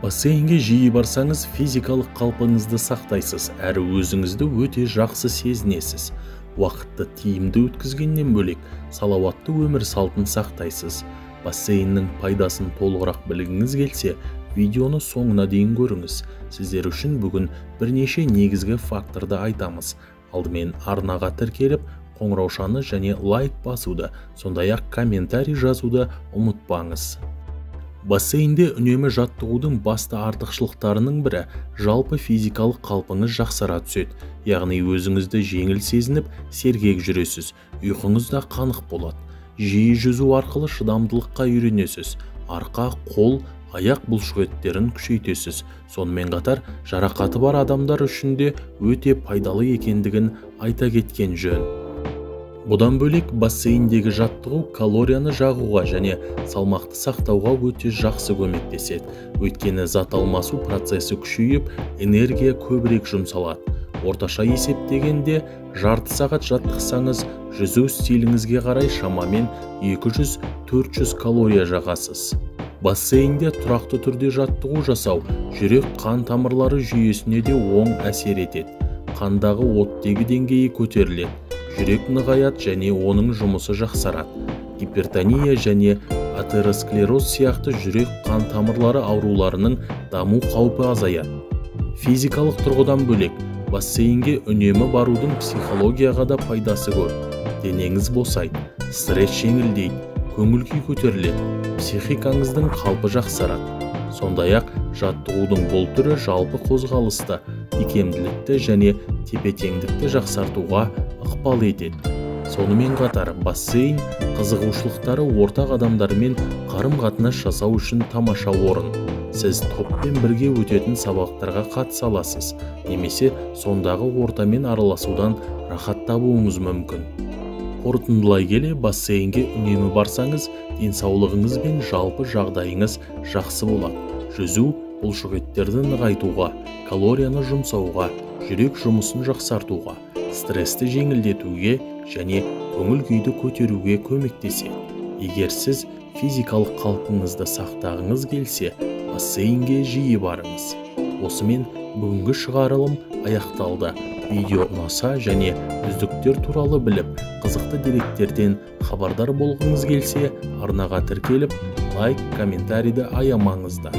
Бассейнге жиі барсаңыз, физикалық қалпыңызды сақтайсыз, әрі өзіңізді өте жақсы сезінесіз. Уақытты тиімді өткізгеннен бөлек, салауатты өмір салтын сақтайсыз. Бассейннің пайдасын толығырақ білгіңіз келсе, видеоны соңына дейін көріңіз. Сіздер үшін бүгін бірнеше негізгі факторды айтамыз. Алдымен арнаға тіркеліп, қоңыраушаны және лайк басуды, сондай-ақ комментарий жазуды ұмытпаңыз. Бассейнде үнемі жаттығудың басты артықшылықтарының бірі жалпы физикалық қалпыңыз жақсара түседі. Яғни өзіңізді жеңіл сезініп, сергек жүресіз, ұйқыңыз да қанық болады. Жиі жүзу арқылы шыдамдылыққа үйренесіз, арқа, қол, аяқ бұлшықеттерін күшейтесіз. Сонымен қатар жарақаты бар адамдар үшін де өте пайдалы екендігін айта кеткен жөн. Бұдан бөлек, бассейндегі жаттығу калорияны жағуға және салмақты сақтауға өте жақсы көмектеседі. Өйткені зат алмасу процесі күшейіп, энергия көбірек жұмсалады. Орташа есептегенде, жарты сағат жаттықсаңыз, жүзу стиліңізге қарай шамамен 200-400 калория жағасыз. Бассейнде тұрақты түрде жаттығу жасау жүрек қан тамырлары жүйесіне де оң әсер етеді. Қандағы оттегі деңгейі көтеріледі, жүрек нығаяды және оның жұмысы жақсарады. Гипертония және атеросклероз сияқты жүрек қан тамырлары ауруларының даму қаупі азаяды. Физикалық тұрғыдан бөлек, бассейнге үнемі барудың психологияға да пайдасы көп. Денеңіз босайды, стресс жеңілдейді, көңіл күй көтеріледі, психикаңыздың қалпы жақсарады. Сондай-ақ жаттығудың бұл түрі жалпы қозғалысты, икемділікті және тепе-теңдікті жақсартуға ықпал етеді. Сонымен қатар бассейн қызығушылықтары ортақ адамдармен қарым-қатынас жасау үшін тамаша орын. Сіз топпен бірге өтетін сабақтарға қатыса аласыз, немесе сондағы ортамен араласудан рахат табуыңыз мүмкін. Қорытындылай келе, бассейнге үнемі барсаңыз, денсаулығыңыз бен жалпы жағдайыңыз жақсы болады. Жүзу бұлшықеттерді нығайтуға, калорияны жұмсауға, жүрек жұмысын жақсартуға, стрессті жеңілдетуге және көңіл күйді көтеруге көмектеседі. Егер сіз физикалық қалпыңызды сақтағыңыз келсе, бассейнге жиі барыңыз. Осымен бүгінгі шығарылым аяқталды. Видео ұнаса және үздіктер туралы біліп, қызықты деректерден хабардар болғыңыз келсе, арнаға тіркеліп, лайк, комментарийді аямаңыздар.